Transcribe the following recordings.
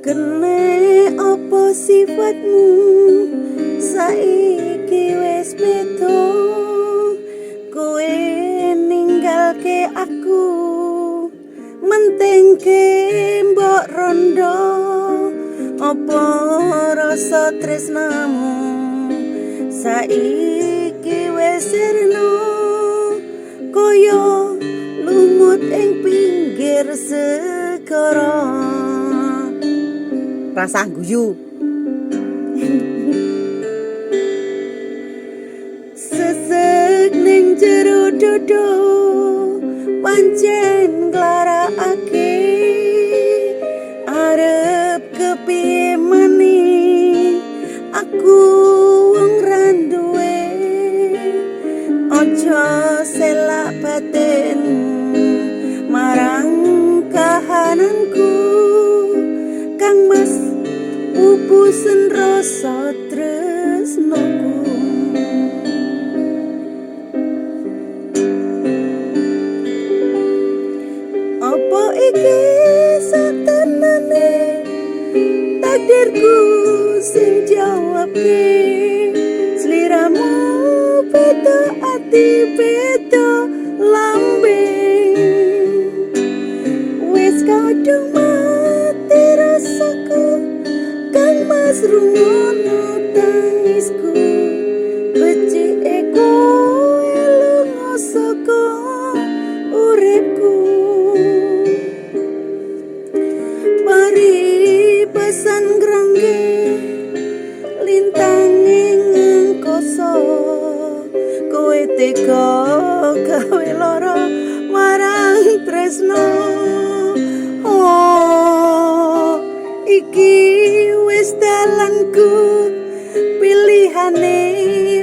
Kene apa sifatmu saiki wis beda, kowe ninggalke aku mentingke mbok rondo. Apa rasa tresnamu saiki wis sirna kaya lumut ing pinggir segara. Rasah guyu. Sesek ning jero dodo pancen nglarakake, arep kepiye maning aku wong ra duwe. Aja selak batin marang kahananku, Kang Mas pupusen rasa tresnoku. Apa iki satenane takdirku sing jawabke, sliramu beda ati beda lambe. Wis kadung mati rasaku, Kang Mas rungono tangisku. Becike kowe lunga saka uripku. Pari pesan grangge lintang ing angkasa, kowe tega gawe lara marang tresno. Oh, iki wis dalanku, pilihane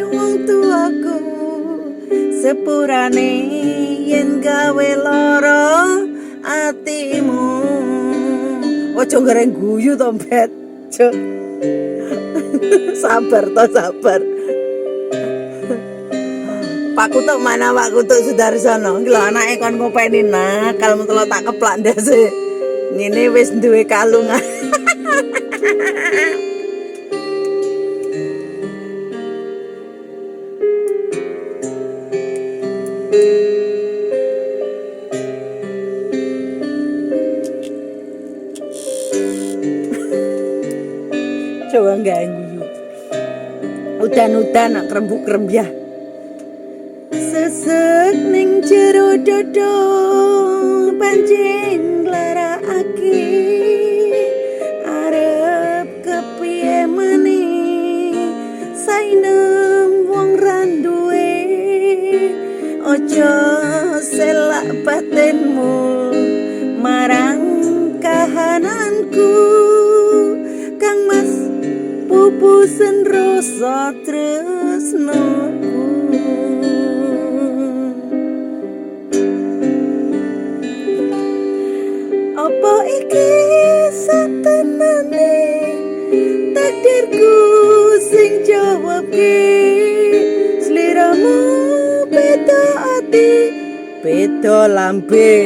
wong tuaku. Sepurane yen gawe lara atimu. Ojo ngereng guyu to, Bet. Sabar to, sabar. Pak Kutuk mana, Pak Kutuk Sudarsono? Iki lho anake kon ngopeni nakal metu tak keplak ndase. Ngene wis duwe kalungan. Coba nggak guyu. Udan-udan nak krembuk-krembyah. Sesek ning jero dodo pancen nglarakake, arep kepiye maning sainem wong ra duwe. Aja selak batinmu marang kahananku, Kang Mas pupusen rasa tresnoku. Apa iki satenane takdirku sing jawabke, sliramu beda ati beda lambe.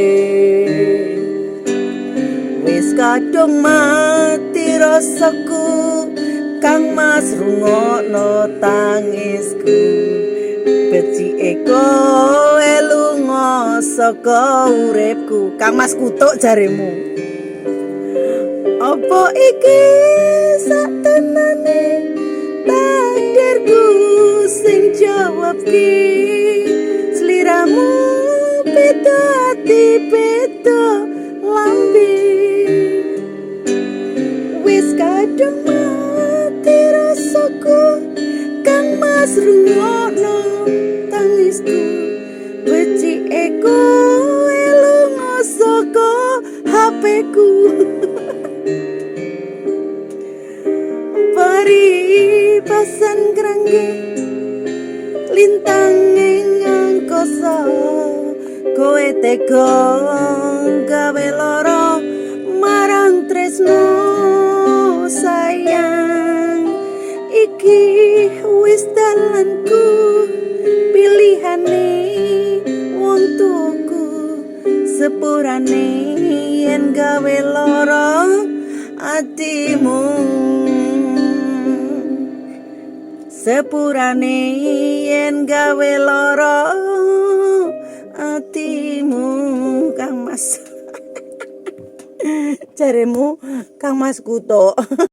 Wis kadung mati rasaku, Kang Mas rungokno tangisku. Becike kowe lunga saka uripku, Kang Mas kutuk jaremu. Apa iki satenane takdirku sing jawabke, sliramu beda ati beda lambe. Wis kadung mati rasaku, Kang Mas rungokno tangisku. Becike kowe lunga saka HP-ku. Pari pasan grangge lintang ing angkasa, kowe tega gawe lara marang tresno sayang. Iki wis dalanku, pilihane wong tuaku. Sepurane yen gawe lara ati. Sepurane yen gawe lara atimu, Kang Mas. Jaremu Kang Mas Kuto.